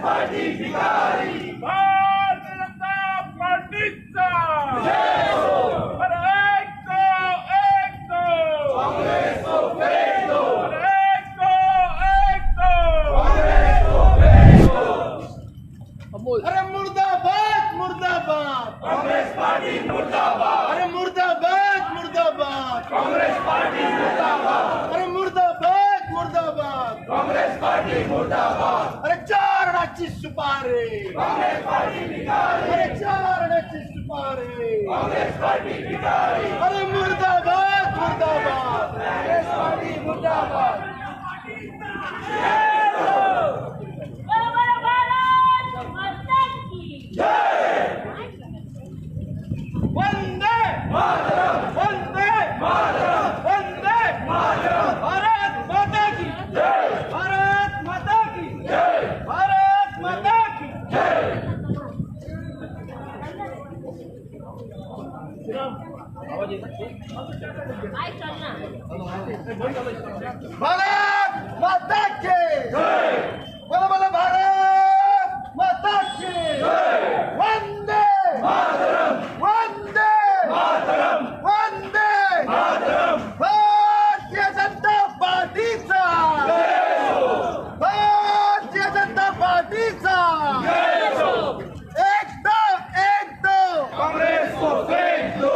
Party भिकारी। भारतीय जनता पार्टीचा जय हो। अरे एक दो, एक दो, कांग्रेस को फेंक दो। अरे एक दो, एक दो, कांग्रेस को फेंक दो। अरे मुर्दाबाद मुर्दाबाद, कांग्रेस पार्टी मुर्दाबाद। अरे मुर्दाबाद मुर्दाबाद, कांग्रेस पार्टी मुर्दाबाद। अरे मुर्दाबाद मुर्दाबाद, कांग्रेस पार्टी मुर्दाबाद। अरे चारणाची सुपारी, कांग्रेस पार्टी भिकारी। अरे चारणाची सुपारी, कांग्रेस पार्टी भिकारी। अरे मुर्दाबाद मुर्दाबाद, कांग्रेस पार्टी मुर्दाबाद। बरोबर भारत माता की जय। वंदे मातरम। वंदे मातरम। वंदे मातरम। भारत माता की जय। भारत माता की जय। भारत माता की जय। काय चलना भारत माता की जय। बोलो बोलो भारत माता की जय। वंदे मातरम। वंदे मातरम। वंदे मातरम। भारतीय जनता पार्टीचा जय हो। भारतीय जनता पार्टीचा जय हो। एक दो, एक दो, कांग्रेस को फेंक दो।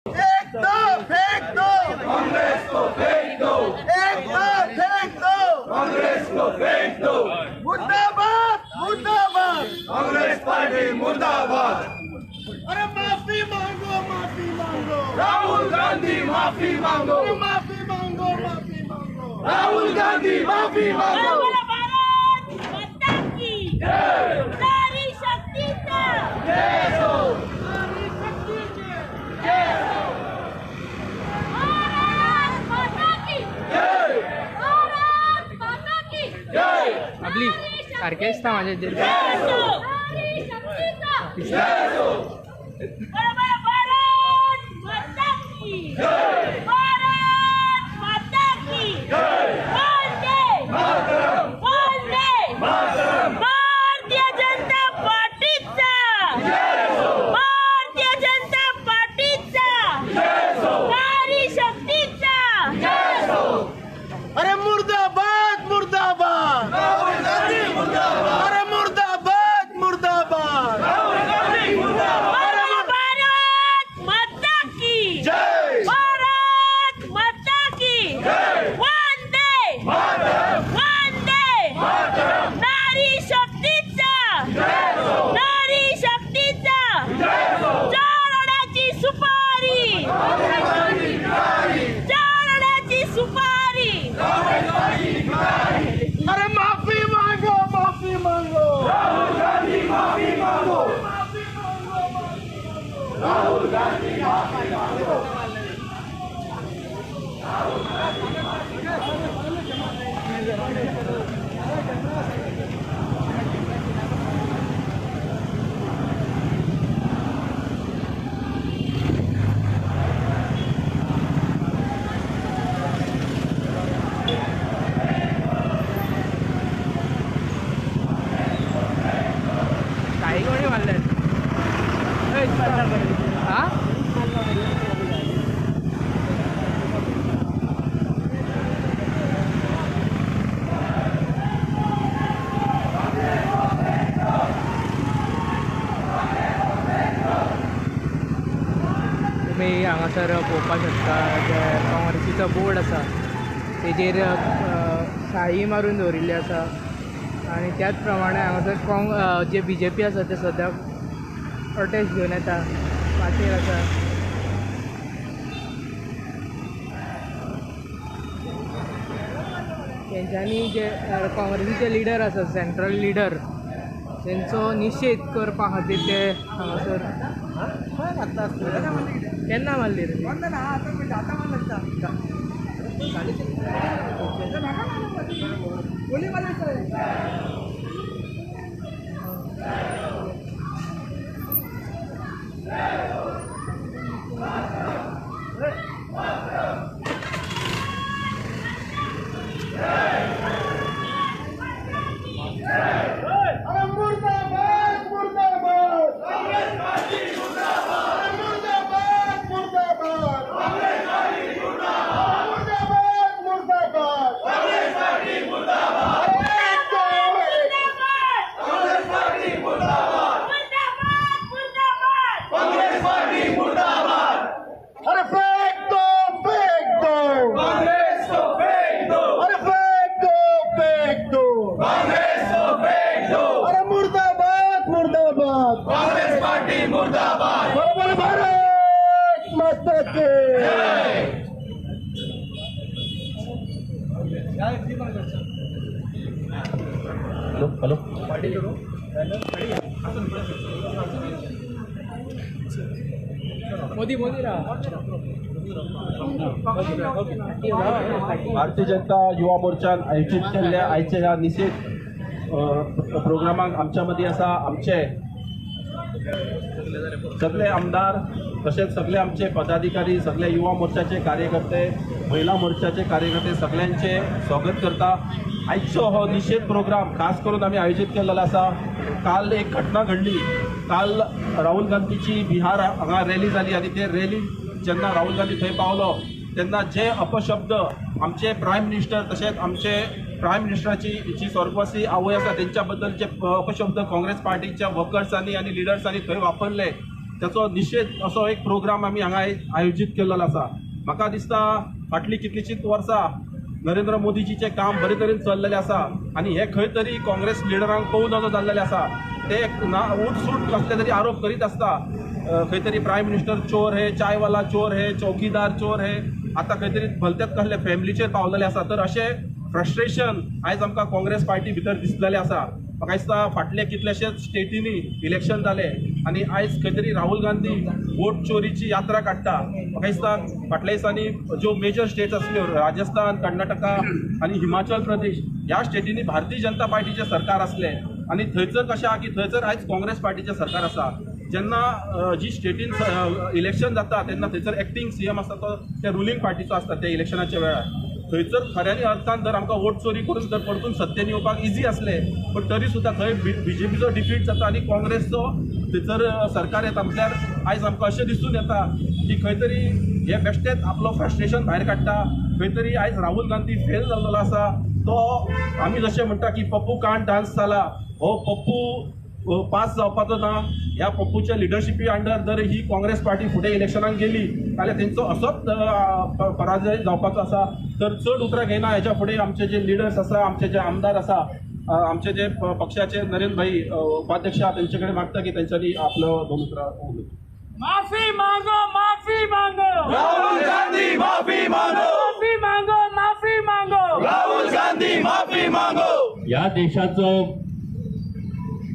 एक दो फेंक दो, कांग्रेस को फेंक दो। एक दो फेंक दो, कांग्रेस को फेंक दो। मुर्दाबाद मुर्दाबाद, कांग्रेस पार्टी मुर्दाबाद। अरे माफी मांगो माफी मांगो, राहुल गांधी माफी मांगो। अरे माफी मांगो माफी मांगो, राहुल गांधी माफी मांगो। बरोबर भारत माता की जय। नारी शक्तीचा जय हो। नारी शक्तीचे जय हो। भारत माता की जय। भारत माता की जय। आपली सारकें दिसता म्हाजें जय हो। नारी शक्तीचा जय हो। बरोबर भारत माता की जय। भारत माता की जय। वंदे मातरम। वंदे मातरम। भारतीय जनता पार्टीचा जय हो। भारतीय जनता पार्टीचा जय हो। नारी शक्तीचा जय हो। अरे मुर्दाबाद मुर्दाबाद, राहुल गांधी मुर्दाबाद। अरे मुर्दाबाद मुर्दाबाद, राहुल गांधी मुर्दाबाद। बोलो भारत माता की जय। भारत माता की जय। वंदे मातरम। वंदे मातरम। नारी शक्तीचा जय हो। नारी शक्तीचा जय हो। चारणाची सुपारी कांग्रेस पार्टी भिकारी। चारणाची सुपारी कांग्रेस पार्टी भिकारी। अरे माफी मांगो माफी मांगो, राहुल गांधी माफी मांगो। माफी मांगो माफी मांगो, राहुल गांधी माफी मांगो। काही कोणी मारले हा. तुमी हांगासर पळोवपाक शकता जे काँग्रेसीचो बोर्ड आसा तेजेर शाही मारून दवरिल्ली आसा आनी त्याच प्रमाणे हांगासर जे बी जे पी आसा ते सद्याक प्रोटेस्ट घेवन येता वाटेर आसा. तेंच्यांनी जे काँग्रेसीचे लिडर आसा सेंट्रल लिडर तेंचो निशेध करपा खातीर ते हांगासर केन्ना मारली रे? Hello hello. Modi Modi Bharatiya Janata Yuva मोर्चान आयोजीत केल्ल्या आयच्या ह्या निषेध प्रोग्रामाक आमच्या मदीं आसा आमचे सगळे आमदार, तशेंच सगळे आमचे पदाधिकारी, सगळे युवा मोर्चाचे कार्यकर्ते, महिला मोर्चाचे कार्यकर्ते सगळ्यांचे स्वागत करता। आयचो हो निषेध प्रोग्राम खास करून आमी आयोजीत केल्लो आसा। काल एक घटना घडली, काल राहुल गांधीची बिहार हांगा रॅली जाली आनी ते रॅली जेन्ना राहुल गांधी थंय पावलो तेन्ना जे अपशब्द आमचे प्रायम मिनिस्टर तशेंच आमचे प्रायम मिनिस्टराची जी स्वर्गवासी आवय आसा तेंच्या बद्दल जे अपशब्द काँग्रेस पार्टीच्या वर्कर्सांनी आनी लिडर्सांनी थंय वापरले त्याचो निषेध असो एक प्रोग्राम आमी हांगा आयोजीत केल्लो आसा। म्हाका दिसता फाटलीं कितलींशींच वर्सां नरेंद्र मोदीजीचें काम बरे तरेन चल्लेलें आसा आनी हे खंय तरी काँग्रेस लिडरांक पळोवन नजो जाल्लेलें आसा। ते ना उठसूट कसले तरी आरोप करीत आसता, खंय तरी प्रायम मिनिस्टर चोर हे, चायवाला चोर हे, चौकीदार चोर हे, आतां खंय तरी भलत्याच कसले फॅमिलीचेर पावलेले आसा। तर अशें फ्रस्ट्रेशन आयज आमकां काँग्रेस पार्टी भितर दिसलेलें आसा। म्हाका दिसता फाटले कितलेशेच स्टेटींनी इलेक्शन जालें आनी आयज खंय तरी राहुल गांधी वोट चोरीची यात्रा काडटा। म्हाका दिसता फाटल्या दिसांनी ज्यो मेजर स्टेट्स आसल्यो राजस्थान, कर्नाटका आनी हिमाचल प्रदेश ह्या स्टेटींनी भारतीय जनता पार्टीचें सरकार आसलें आनी थंयसर कशें आहा की थंयसर आयज काँग्रेस पार्टीचें सरकार आसा। जेन्ना जी स्टेटीन इलेक्शन जाता तेन्ना थंयसर एक्टींग सीएम आसता तो त्या रुलींग पार्टीचो आसता। त्या इलेक्शनाच्या वेळार थंयसर खऱ्यांनी अर्थान जर आमकां वोट चोरी करून जर परतून सत्तेन येवपाक इजी आसलें पण तरी सुद्दां थंय बीजेपीचो डिफीट जाता आनी काँग्रेसचो थंयसर सरकार येता। म्हटल्यार आयज आमकां अशें दिसून येता की खंय तरी हे बेश्टेच आपलो फ्रस्ट्रेशन भायर काडटा। खंय तरी आयज राहुल गांधी फेल जाल्लो आसा। तो आमी जशें म्हणटा की पप्पू कांड डान्स जाला, हो पप्पू पास जावपाचो ना। ह्या पप्पूच्या लिडरशिपी अंडर जर ही काँग्रेस पार्टी फुडें इलेक्शनाक गेली जाल्यार तेंचो असोच पराजय जावपाचो आसा। तर चड उतरां घेयना, हेच्या फुडें आमचे जे लिडर्स आसा, आमचे जे आमदार आसा, आमचे जे पक्षाचे नरेंद्र भाई उपाध्यक्ष आसा तेंचे कडेन मागता की तेंच्यांनी आपलो दोन उतरां उलोवचीं। माफी मांगो, माफी मांगो, राहुल गांधी माफी मांगो, माफी मांगो, माफी मांगो, राहुल गांधी माफी मांगो। ह्या देशाचो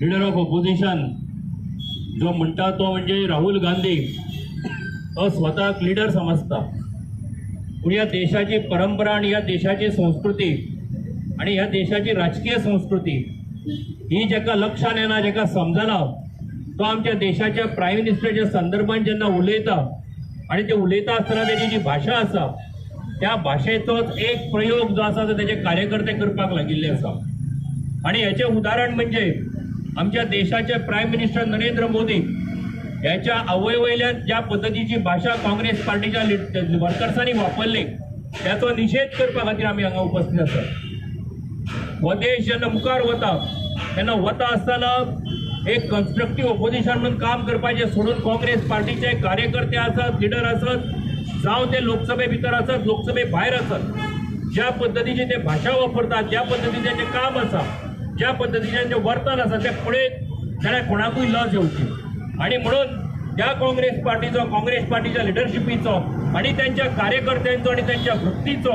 लिडर ऑफ ऑपोजिशन जो म्हणटा तो म्हणजे राहुल गांधी, तो स्वताक लिडर समजता। पूण ह्या देशाची परंपरा आनी ह्या देशाची संस्कृती आनी ह्या देशाची राजकीय संस्कृती ही जेका लक्षान येना, जेका समजना, तो आमच्या देशाच्या प्रायम मिनिस्टराच्या संदर्भात जेन्ना उलयता आनी ते उलयता आसतना तेजी जी भाशा आसा त्या भाशेचोच एक प्रयोग जो आसा तो तेजे कार्यकर्ते करपाक लागिल्ले आसा। आनी हेचें उदाहरण म्हणजे आमच्या देशाचे प्रायम मिनिस्टर नरेंद्र मोदी ह्याच्या आवय वयल्यान ज्या पद्दतीची भाशा काँग्रेस पार्टीच्या वर्कर्सांनी वापरली त्याचो निषेध करपा खातीर आमी हांगा उपस्थित आसात। हो देश जेन्ना मुखार वता तेन्ना वता आसतना एक कन्स्ट्रक्टीव ऑपोजिशन म्हणून काम करपाचें सोडून काँग्रेस पार्टीचे कार्यकर्ते आसत, लिडर आसत, जावं ते लोकसभे भितर आसत, लोकसभे भायर आसत, ज्या पद्दतीची ते भाशा वापरतात, ज्या पद्दतीचें तें काम आसा, ज्या पद्दतीचें जें वर्तन आसा तें पळयत जाल्यार कोणाकूय लज येवची। आनी म्हणून त्या काँग्रेस पार्टीचो, काँग्रेस पार्टीच्या लिडरशिपीचो आनी त्यांच्या कार्यकर्त्यांचो आनी त्यांच्या वृत्तीचो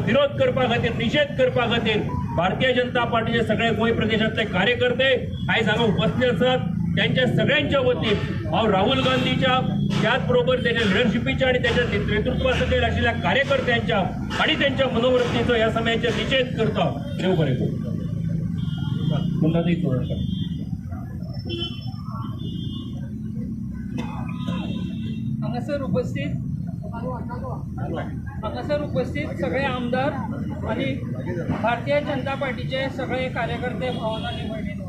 विरोध करपा खातीर, निषेध करपा खातीर भारतीय जनता पार्टीचे सगळे गोंय प्रदेशांतले कार्यकर्ते आयज हांगा उपस्थित आसात। त्यांच्या सगळ्यांच्या वतीन हांव राहुल गांधीच्या, त्याच बरोबर त्याच्या लिडरशिपीच्या आनी त्याच्या नेतृत्वा सकयल आशिल्ल्या कार्यकर्त्यांच्या आनी त्यांच्या मनोवृत्तीचो ह्या समयाचेर निषेध करता। देव बरें करूं। हांगासर उपस्थित सगळे आमदार आनी भारतीय जनता पार्टीचे सगळे कार्यकर्ते, भावांनो आनी भयणींनो,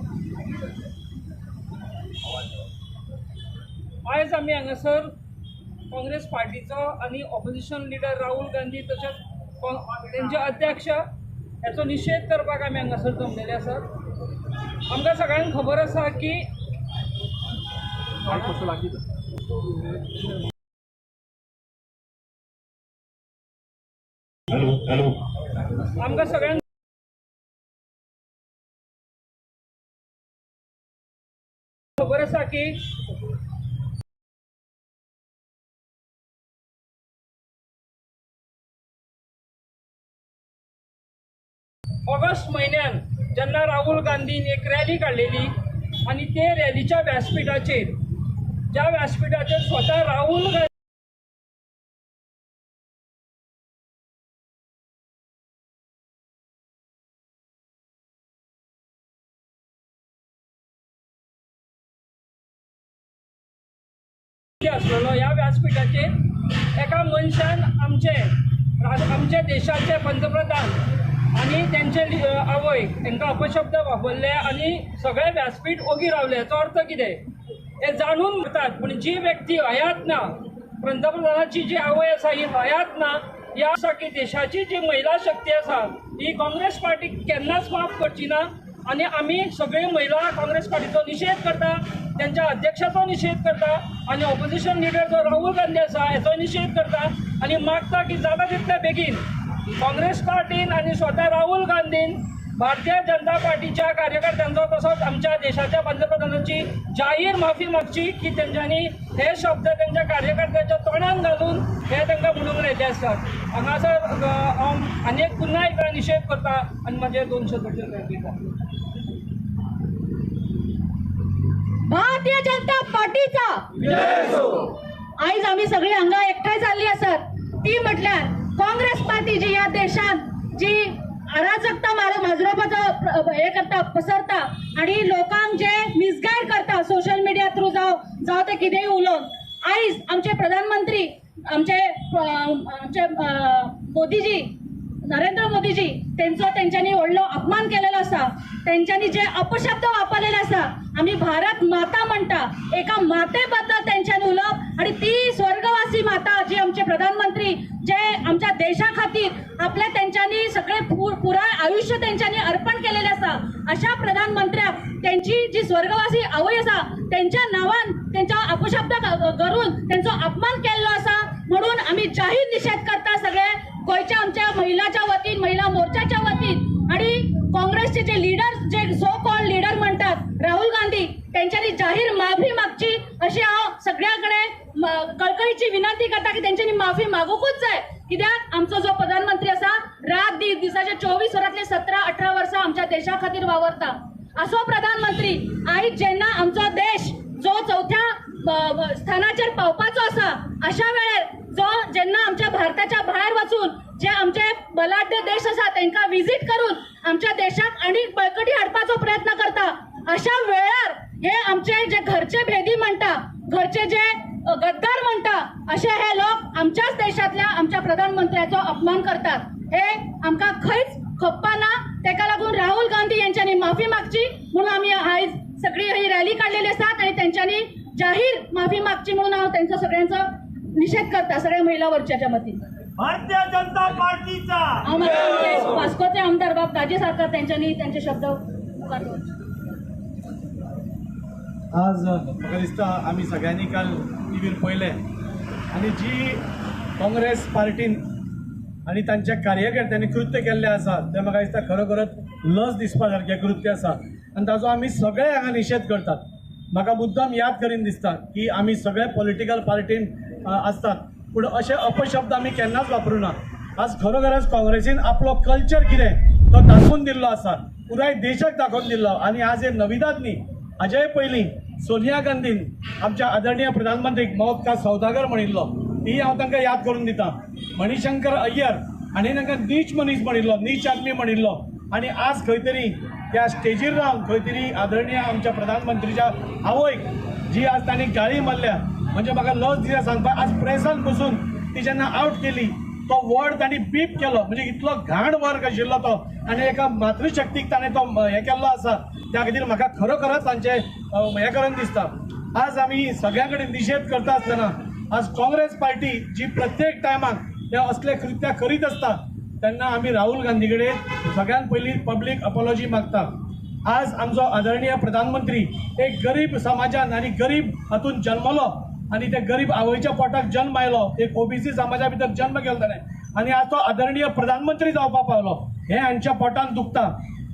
आयज आमी हांगासर काँग्रेस पार्टीचो आनी ऑपोजिशन लिडर राहुल गांधी तशेंच तेंचे अध्यक्ष हेचो निशेध करपाक आमी हांगासर जमलेले आसात। आमकां सगळ्यांक खबर आसा की हॅलो हॅलो आमकां सगळ्यांक खबर आसा की ऑगस्ट म्हयन्यान जेन्ना राहुल गांधीन एक रॅली काडलेली आनी ते रॅलीच्या व्यासपिठाचेर, ज्या व्यासपिठाचेर स्वता राहुल गांधी आसलेलो, ह्या व्यासपिठाचेर एका मनशान आमचे आमच्या देशाचे पंतप्रधान आनी तेंचे आवय तांकां अपशब्द वापरले आनी सगळे व्यासपीठ ओगी रावले. हाचो अर्थ कितें हे जाणून म्हणटात, पूण जी व्यक्ती हयात ना, पंतप्रधानाची जी आवय आसा ही हयात ना, ह्या आसा की देशाची जी महिला शक्ती आसा ही काँग्रेस पार्टी केन्नाच माफ करची ना. आनी आमी सगळे महिला काँग्रेस पार्टीचो निशेध करता, त्यांच्या अध्यक्षाचो निशेध करता आनी ऑपोजिशन लिडर जो राहुल गांधी आसा हेचो निशेध करता आनी मागता की जाता तितले बेगीन काँग्रेस पार्टीन आनी स्वता राहुल गांधीन भारतीय जनता पार्टीच्या कार्यकर्त्यांचो तसोच आमच्या देशाच्या पंतप्रधानाची जाहीर माफी मागची की तेंच्यांनी हे शब्द तेंच्या कार्यकर्त्यांच्या तोंडान घालून हे तांकां म्हणूंक लायले आसतात. हांगासर हांव आनी एक पुन्हा एकदा निशेध करता आनी म्हजे 2 शब्द दिता. भारतीय जनता पार्टीचा आयज आमी सगळी हांगा एकठांय जाल्ली आसात ती म्हटल्यार काँग्रेस पार्टी जी ह्या देशांत जी अराजकता माजरोवपाचो हे करता, पसरता आनी लोकांक जे मिसगायड करता सोशल मिडिया थ्रू जावं जावं ते कितेंय उलोवन, आयज आमचे प्रधानमंत्री आमचे आमचे मोदीजी, नरेंद्र मोदीजी तेंचो तेंच्यांनी व्हडलो अपमान केलेलो आसा. तेंच्यांनी जे अपशब्द वापरलेले आसा, आमी भारत माता म्हणटा, एका माते बद्दल तेंच्यांनी उलोवप आनी ती स्वर्गवासी माता जी आमचे प्रधानमंत्री जे आमच्या देशा खातीर आपले तेंच्यांनी सगळे पुराय आयुष्य तेंच्यांनी अर्पण केलेले आसा, अशा प्रधानमंत्र्याक तेंची जी स्वर्गवासी आवय आसा तेंच्या नांवान तेंच्या अपशब्द करून तेंचो अपमान केल्लो आसा. म्हणून आमी जाहीर निशेध करता सगळे गोंयच्या आमच्या महिलाच्या वतीन, महिला मोर्चाच्या वतीन आणि काँग्रेसचे जे लिडर, जे सो कॉल्ड लिडर म्हणतात राहुल गांधी, त्यांच्यानी जाहीर माफी मागची अशी हांव सगळ्या कडेन कळकळीची विनंती करता की तेंच्यांनी माफी मागूंकूच जाय. कित्याक आमचो जो प्रधानमंत्री आसा रात दीस दिसाचे 24 वरांतले 17-18 वर्सां आमच्या देशा खातीर वावरता असो प्रधानमंत्री आयज जेन्ना आमचो देश जो चवथ्या स्थानाचेर पावपाचो आसा अशा वेळार जो जेन्ना आमच्या भारताच्या भायर वचून जे आमचे बलाढ्य देश आसा तेंकां विजीट करून आमच्या देशाक आनीक बळकटी हाडपाचो प्रयत्न करता, अशा वेळार हे आमचे जे घरचे भेदी म्हणटा, घरचे जे गद्दार म्हणटा, अशे हे लोक आमच्याच देशांतल्या आमच्या प्रधानमंत्र्याचो अपमान करतात. हे आमकां खंयच खपपा ना. तेका लागून राहुल गांधी यांच्यांनी माफी मागची म्हणून आमी आयज सगळी ही रॅली काडलेली आसात आनी तेंच्यांनी जाहीर माफी मागची म्हणून हांव तेंचो सगळ्यांचो निशेध करता सगळ्या महिला मोर्चाच्या वतीन. भारतीय जनता पार्टीचा हांव वास्कोचे आमदार बाब दाजी सारकार तेंच्यांनी त्यांचे शब्द मुखार दवरचे. आज म्हाका दिसता आमी सगळ्यांनी काल टीव्हीर पळयलें आनी जी काँग्रेस पार्टीन आनी तांच्या कार्यकर्त्यांनी कृत्य केल्लें आसा तें म्हाका दिसता खरोखरच लज दिसपा सारकें कृत्य आसा आनी ताचो आमी सगळे हांगा निशेध करतात. म्हाका मुद्दाम याद करीन दिसता की आमी सगळे पॉलिटिकल पार्टीन आसतात पूण अशे अपशब्द आमी केन्नाच वापरूं ना. आज खरोखरच काँग्रेसीन आपलो कल्चर कितें तो दाखोवन दिल्लो आसा, पुराय देशाक दाखोवन दिल्लो. आनी आज हे नविदाद न्ही, हाजेय पयलीं सोनिया गांधीन आमच्या आदरणीय प्रधानमंत्रीक मौत का सौदागर म्हणिल्लो, ती हांव तांकां याद करून दिता. मणिशंकर अय्यर हांणी तांकां नीच मनीस म्हणिल्लो, नीच आदमी म्हणिल्लो. आनी आज खंय तरी त्या स्टेजीर रावन खंय तरी आदरणीय आमच्या प्रधानमंत्रीच्या आवयक जी आज तांणी गाळी मारल्या, म्हणजे म्हाका लज दिसता सांगपाक. आज प्रेसान बसून ती जेन्ना आवट केली तो वर्ड तांणी बीप केलो, म्हणजे इतलो घाण वर्ग आशिल्लो तो आनी एका मातृशक्तीक ताणें तो हें केल्लो आसा. त्या खातीर म्हाका खरोखरच तांचें हें करून दिसता. आज आमी सगळ्यां कडेन निशेध करता आसतना आज काँग्रेस पार्टी जी प्रत्येक टायमाक हे असले कृत्यां करीत आसता तेन्ना आमी राहुल गांधी कडेन सगळ्यान पयलीं पब्लीक अपॉलॉजी मागता. आज आमचो आदरणीय प्रधानमंत्री एक गरीब समाजान आनी गरीब हातून जन्मलो आनी त्या गरीब आवयच्या पोटाक जन्म आयलो, एक ओबीसी समाजा भितर जन्म केलो ताणें आनी आज तो आदरणीय प्रधानमंत्री जावपाक पावलो. हें हांच्या पोटान दुखता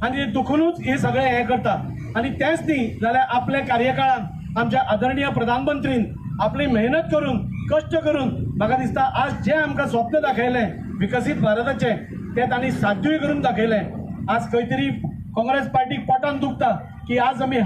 आनी दुखुनूच हे सगळें हें करता. आनी तेंच न्ही जाल्यार आपल्या कार्यकाळान आमच्या आदरणीय प्रधानमंत्रीन आपली मेहनत करून कश्ट करून म्हाका दिसता आज जें आमकां स्वप्न दाखयलें विकसीत भारताचें तें तांणी साध्यूय करून दाखयलें. आज खंय तरी काँग्रेस पार्टीक पोटान दुखता की आज आमी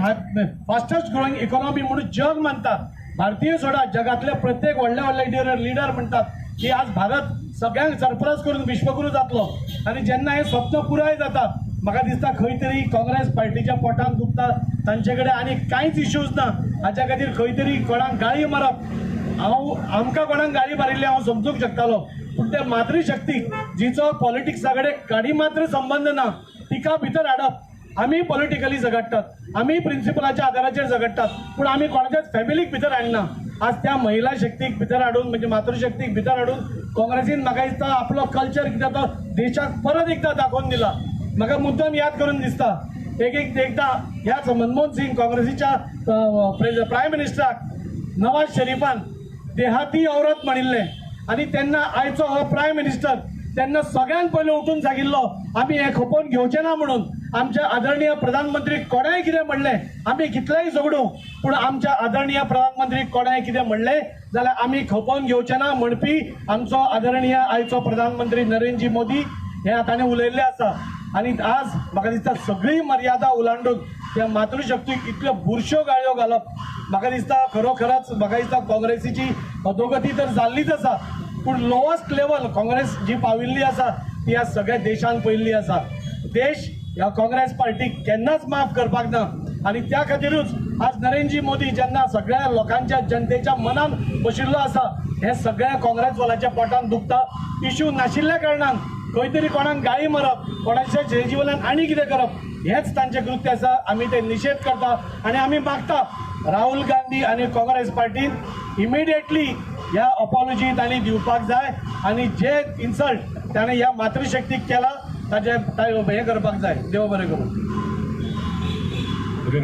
फास्टस्ट ग्रोईंग इकॉनॉमी म्हणून जग मानता. भारतीय सोडा, जगातले प्रत्येक व्हडले व्हडले लिडर म्हणटात की आज भारत सगळ्यांक सरप्राज करून विश्वगुरू जातलो. आनी जेन्ना हें स्वप्न पुराय जाता म्हाका दिसता खंय तरी काँग्रेस पार्टीच्या पोटान दुखता, तांचे कडेन आनी कांयच इश्यूज ना. हाच्या खातीर खंय तरी कोणाक गाळी मारप, हांव आमकां कोणाक गाळी मारिल्ली हांव समजूंक शकतालो, पूण त्या मातृशक्तीक जिचो पॉलिटिक्सा कडेन गाडी मात्र संबंद ना तिका भितर हाडप. आमी पॉलिटिकली झगडटात, आमी प्रिंसिपलाच्या आदाराचेर झगडटात, पूण आमी कोणाच्याच फॅमिलीक भितर हाडना. आज त्या महिला शक्तीक भितर हाडून म्हणजे मातृशक्तीक भितर हाडून काँग्रेसीन म्हाका दिसता आपलो कल्चर कितें तो देशाक परत एकदां दाखोवन दिला. म्हाका मुद्दम याद करून दिसता एक एक एकदां ह्याच मनमोहन सिंग काँग्रेसीच्या प्रायम मिनिस्टराक नवाज शरीफान देहाती औरत म्हणिल्लें आनी तेन्ना आयचो हो प्रायम मिनिस्टर तेन्ना सगळ्यांत पयलीं उठून सांगिल्लो आमी हें खपोवन घेवचें ना म्हणून. आमच्या आदरणीय प्रधानमंत्री कोणाय कितें म्हणलें आमी कितलेंय झगडूं, पूण आमच्या आदरणीय प्रधानमंत्री कोणाय कितें म्हणलें जाल्यार आमी खपोवन घेवचें ना म्हणपी आमचो आदरणीय आयचो प्रधानमंत्री नरेंद्र मोदी हें ताणें उलयल्लें आसा. आनी आज म्हाका दिसता सगळी मर्यादा उलांडून त्या मातृशक्तीक इतल्यो बुरश्यो गाळयो घालप म्हाका दिसता खरोखरच म्हाका दिसता काँग्रेसीची अधोगती तर जाल्लीच आसा, पूण लोवस्ट लेवल काँग्रेस जी पाविल्ली आसा ती ह्या सगळ्या देशान पयिल्ली आसा. देश ह्या काँग्रेस पार्टीक केन्नाच माफ करपाक ना आनी त्या खातीरूच आज नरेंद्र मोदी जेन्ना सगळ्या लोकांच्या जनतेच्या मनान बशिल्लो आसा हें सगळ्या काँग्रेसवाल्याच्या पोटान दुखता. इश्यू नाशिल्ल्या कारणान खंय तरी कोणाक गाळी मारप, कोणाच्या जेजीवल्यान आनी कितें करप हेंच तांचें कृत्य आसा. आमी ते निशेध करता आनी आमी मागता राहुल गांधी आनी काँग्रेस पार्टीन इमिडिएटली ह्या अपॉलॉजी तांणी दिवपाक जाय आनी जे इन्सल्ट ताणें ह्या मातृशक्तीक केला ताजें हें करपाक जाय. देव बरें करूं.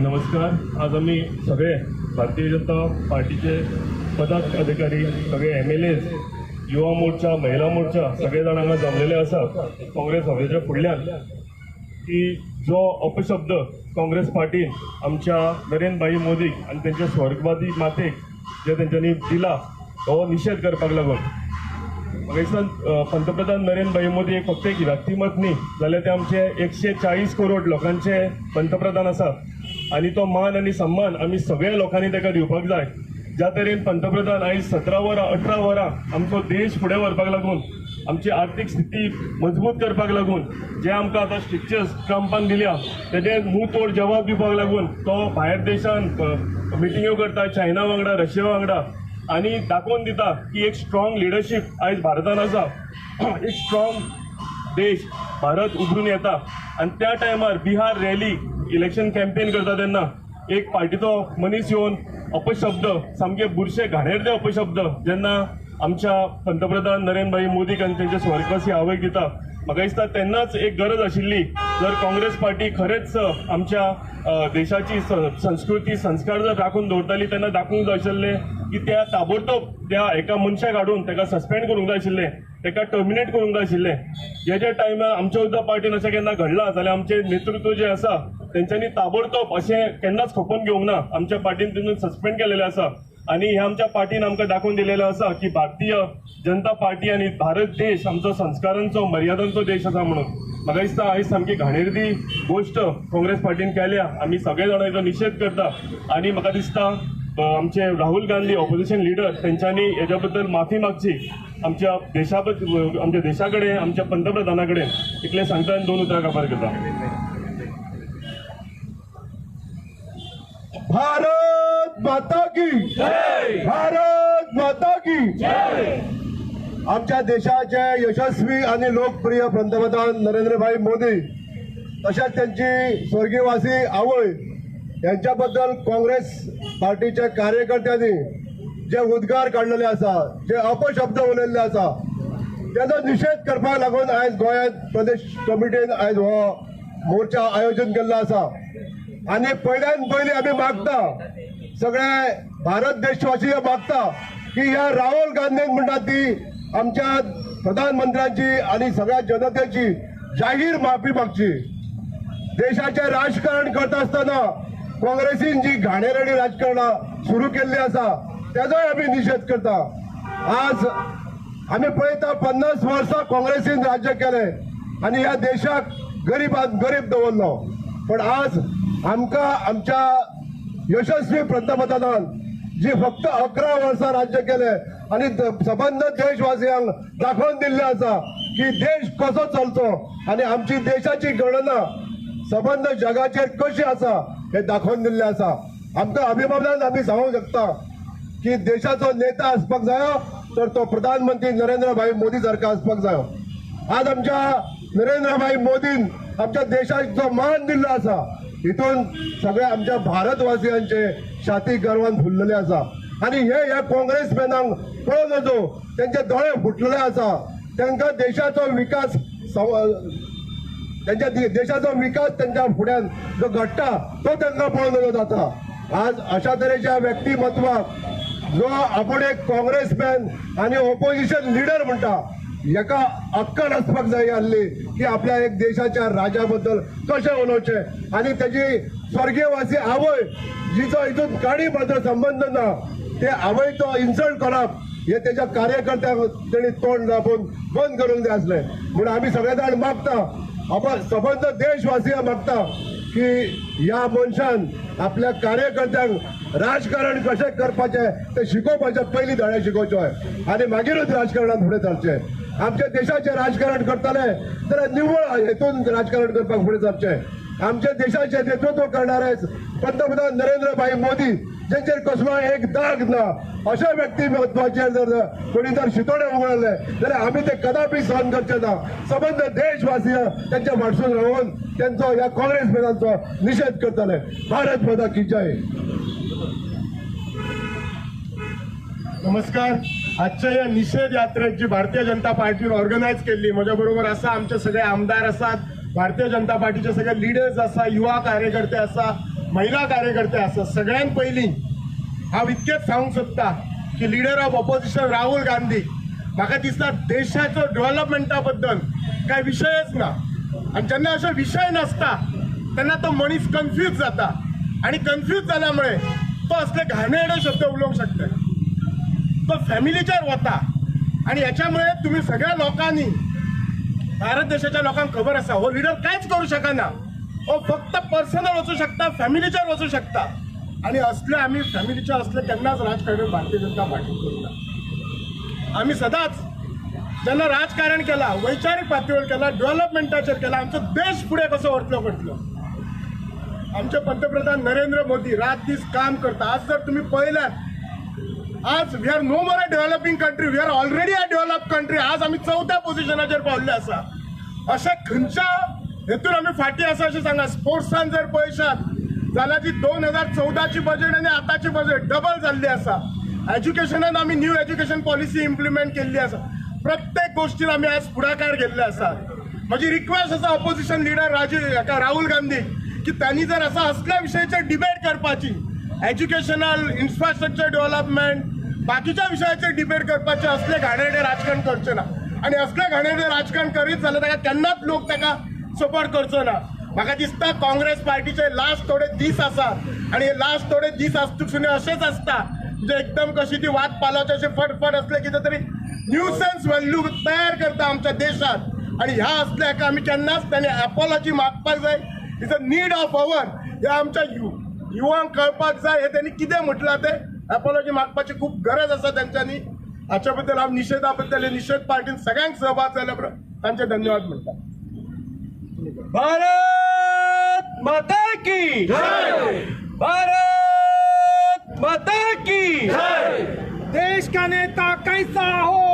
नमस्कार. आज आमी सगळे भारतीय जनता पार्टीचे पदाधिकारी, सगळे MLAs, युवा मोर्चा, महिला मोर्चा सगळे जाण हांगा जमलेले आसा काँग्रेस ऑफिसाच्या फुडल्यान की जो अपशब्द काँग्रेस पार्टीन आमच्या नरेंद्रभाई मोदीक आनी तेंच्या स्वर्गवादी मातेक जे तेंच्यांनी दिला हो निशेध करपाक लागून म्हाका दिसता पंतप्रधान नरेंद्रभाई मोदी एक फक्त एक व्यक्तिमत न्ही जाल्यार ते आमचे 140 करोड लोकांचे पंतप्रधान आसा आनी तो मान आनी सन्मान आमी सगळ्या लोकांनी ताका दिवपाक जाय. ज्या तरेन पंतप्रधान आयज 17 वरां 18 वरां आमचो देश फुडें व्हरपाक लागून, आमची आर्थीक स्थिती मजबूत करपाक लागून, जे आमकां आतां स्ट्रिक्चर्स ट्रंपान दिल्या तेजे मुंहतोड जवाब दिवपाक लागून तो भायर देशान मिटिंग्यो करता चायना वांगडा, रशिया वांगडा आनी दाखोवन दिता की एक स्ट्रॉंग लिडरशीप आयज भारतान आसा, एक स्ट्रॉंग देश भारत उभरून येता. आनी त्या टायमार बिहार रॅली इलेक्शन कॅम्पेन करता तेन्ना एक पार्टीचो मनीस येवन अपशब्द, सामके बुरशे घाणेरडे अपशब्द जेन्ना आमच्या पंतप्रधान नरेंद्रभाई मोदीक आनी तेंच्या स्वर्गवासी आवयक दिता, म्हाका दिसता तेन्नाच एक गरज आशिल्ली जर काँग्रेस पार्टी खरेंच आमच्या देशाची संस्कृती संस्कार जर राखून दवरताली तेन्ना दाखोवंक जाय आशिल्लें की त्या ताबडतोब त्या एका मनशाक हाडून ताका सस्पेंड करूंक जाय आशिल्लें, ताका टर्मिनेट करूंक जाय आशिल्लें. जे जे टायमार आमच्या सुद्दां पार्टीन अशें केन्ना घडलां जाल्यार आमचें नेतृत्व जें आसा तेंच्यांनी ताबडतोब अशें केन्नाच खपोवन घेवंक ना. आमच्या पार्टीन तितून सस्पेंड केलेलें आसा आनी ह्या आमच्या पार्टीन आमकां दाखोवन दिलेलें आसा की भारतीय जनता पार्टी आनी भारत देश आमचो संस्कारांचो मर्यादांचो देश आसा म्हणून. म्हाका दिसता आयज सामकी घाणेरडी गोश्ट काँग्रेस पार्टीन केल्या. आमी सगळे जाणां हेजो निशेध करता आनी म्हाका दिसता आमचे राहुल गांधी ऑपोजिशन लिडर तेंच्यांनी हेज्या बद्दल माफी मागची आमच्या देशा आमच्या देशा कडेन, आमच्या पंतप्रधाना कडेन. इतलें सांगता आनी 2 उतरां काबार करता. भारत माता की जय, भारत माता की जय. आमच्या देशाचे यशस्वी आणि लोकप्रिय पंतप्रधान नरेंद्रभाई मोदी तशेंच त्यांची स्वर्गीयवासी आवय यांच्याबद्दल काँग्रेस पार्टीच्या कार्यकर्त्यांनी जे उद्गार काडलेले आसा, जे अपशब्द उलयल्ले आसा त्याचो निशेध करपाक लागून आयज गोंयांत प्रदेश कमिटीन आयज हो मोर्चा आयोजन केल्लो आसा. आनी पयल्यान पयलीं आमी मागता, सगळे भारत देशवासीय मागता की ह्या राहुल गांधीन म्हणटा ती आमच्या प्रधानमंत्र्यांची आनी सगळ्या जनतेची जाहीर माफी मागची. देशाचें राजकारण करता आसतना काँग्रेसीन जी घाणेरडी राजकारणां सुरू केल्ली आसा तेजोय आमी निशेध करता. आज आमी पळयता 50 वर्सां काँग्रेसीन राज्य केलें आनी ह्या देशाक गरिबान गरीब दवरलो. पण आज आमकां आमच्या यशस्वी पंतप्रधानान जी फक्त 11 वर्सां राज्य केले आनी सबंद देशवासियांक दाखोवन दिल्लें आसा की देश कसो चलचो आनी आमची देशाची गणना सबंद जगाचेर कशी आसा हे दाखोवन दिल्लें आसा. आमकां अभिमानान आमी सांगूंक शकता की देशाचो नेता आसपाक जायो तर तो प्रधानमंत्री नरेंद्रभाई मोदी सारको आसपाक जायो. आज आमच्या नरेंद्रभाई मोदीन आमच्या देशाक जो मान दिल्लो आसा हितून सगळे आमच्या भारतवासियांचे छाती गर्वान फुल्लेले आसा. आनी हे ह्या काँग्रेसमॅनांक पळोवन नजो, तेंचे दोळे फुटलेले आसा. तांकां देशाचो विकास त्यांच्या देशाचो विकास त्यांच्या फुड्यान जो घडटा तो तांकां पळोवन नजो जाता. आज अशा तरेच्या व्यक्तिमत्वाक जो आपूण एक काँग्रेसमॅन आनी ओपोजिशन लिडर म्हणटा हेका अक्कल आसपाक जाय आसली की आपल्या एक देशाच्या राजा बद्दल कशें उलोवचें आनी तेजी स्वर्गीयवासी आवय जिचो हितून काणी मात्र संबंद ना ते आवयचो इन्सल्ट करप हे तेच्या कार्यकर्त्यांक तेणी तोंड दाबून बंद करूंक जाय आसलें. म्हणून आमी सगळे जाण मागता, आपण सबंद देशवासीय मागता की ह्या मनशान आपल्या कार्यकर्त्यांक राजकारण कशें करपाचें तें शिकोवपाचें पयलीं धडे शिकोवचो आनी मागीरूच राजकारणान फुडें सरचें. आमच्या देशाचें राजकारण करतले जाल्यार निव्वळ हेतून राजकारण करपाक फुडें सरचें. आमच्या देशाचें नेतृत्व करणारे पंतप्रधान नरेंद्रभाई मोदी जेंचेर कसलो एक दाग ना अशा व्यक्तिमत्वाचेर जर कोणी जर शितोडे उगडले जाल्यार आमी ते कदापी सहन करचे ना. सबंद देशवासीय त्यांच्या फाटसून रावन त्यांचो ह्या काँग्रेसमॅनांचो निशेध करतले. भारत माता की जय. नमस्कार. आजच्या या निषेध यात्रेत जी भारतीय जनता पार्टीन ऑर्गनायज केल्ली, म्हज्या बरोबर आसा आमचे सगळे आमदार आसात, भारतीय जनता पार्टीचे सगळे लिडर्स आसा, युवा कार्यकर्ते आसा, महिला कार्यकर्ते आसा. सगळ्यात पयलीं हांव इतकेंच सांगूंक सोदता की leader of opposition Rahul Gandhi म्हाका दिसता देशाचो डेव्हलपमेंटा बद्दल कांय विशयच ना. आनी जेन्ना अशे विशय नासता तेन्ना तो मनीस कन्फ्यूज जाता आनी कन्फ्यूज जाल्या मुळे तो असले घाणेरडे शब्द उलोवंक शकता, तो फॅमिलीचेर वता. आनी हेच्या मुळे तुमी सगळ्या लोकांनी, भारत देशाच्या लोकांक खबर आसा हो लिडर कांयच करूं शकना, हो फक्त पर्सनल वचूं शकता, फॅमिलीचेर वचूं शकता. आनी असले आमी फॅमिलीचे असले केन्नाच राजकारण भारतीय जनता पार्टी करूं ना. आमी सदांच जेन्ना राजकारण केलां, वैचारीक पातळीवर केलां, डेव्हलपमेंटाचेर केलां, आमचो देश फुडें कसो व्हरतलो करतलो. आमचे पंतप्रधान नरेंद्र मोदी रात दीस काम करता. आज जर तुमी पळयल्यात, आज we are no more a developing country, we are already a develop country. आज आमी 4थ्या पोजिशनाचेर पावल्ले आसा. अशें खंयच्या हेतून आमी फाटीं आसा अशें सांगा. स्पोर्ट्सान जर पळयशात जाल्यार जी 2014ची बजेट आनी आतांची बजेट डबल जाल्ली आसा. एज्युकेशनान आमी न्यू एज्युकेशन पॉलिसी इम्प्लिमेंट केल्ली आसा. प्रत्येक गोश्टीन आमी आज फुडाकार घेल्ले आसा. म्हजी रिक्वेस्ट आसा ऑपोजिशन लिडर राहुल गांधी की तांणी जर असा असल्या विशयाचेर डिबेट करपाची, एज्युकेशनल इन्फ्रास्ट्रक्चर डेव्हलपमेंट बाकीच्या विशयाचेर डिबेट करपाचे, असले घाणेरडे राजकारण करचें ना. आनी असले घाणेरडे राजकारण करीत जाल्यार ताका केन्नाच लोक ताका सपोर्ट करचो ना. म्हाका दिसता काँग्रेस पार्टीचे लास्ट थोडे दीस आसात आनी हे लास्ट थोडे दीस आसतून अशेंच आसता म्हणजे एकदम कशी ती वाद पालोवचे अशें फटफट असले कितें तरी न्यूसन्स व्हॅल्यू तयार करता आमच्या देशात. आनी ह्या असल्या हेका आमी केन्नाच ताणें एपोलॉजी मागपाक जाय. Is a need of our. ह्या आमच्या युवांक कळपाक जाय हे त्यांनी कितें म्हटलां तें. एपोलॉजी मागपाची खूब गरज आसा तेंच्यांनी. हाच्या बद्दल हांव निशेधा बद्दल निशेध पार्टीन सगळ्यांक सहभाग जाल्या उपरांत तांचे धन्यवाद म्हणटा. भारत माता की जय, भारत माता की जय. देश का नेता कैसा हो,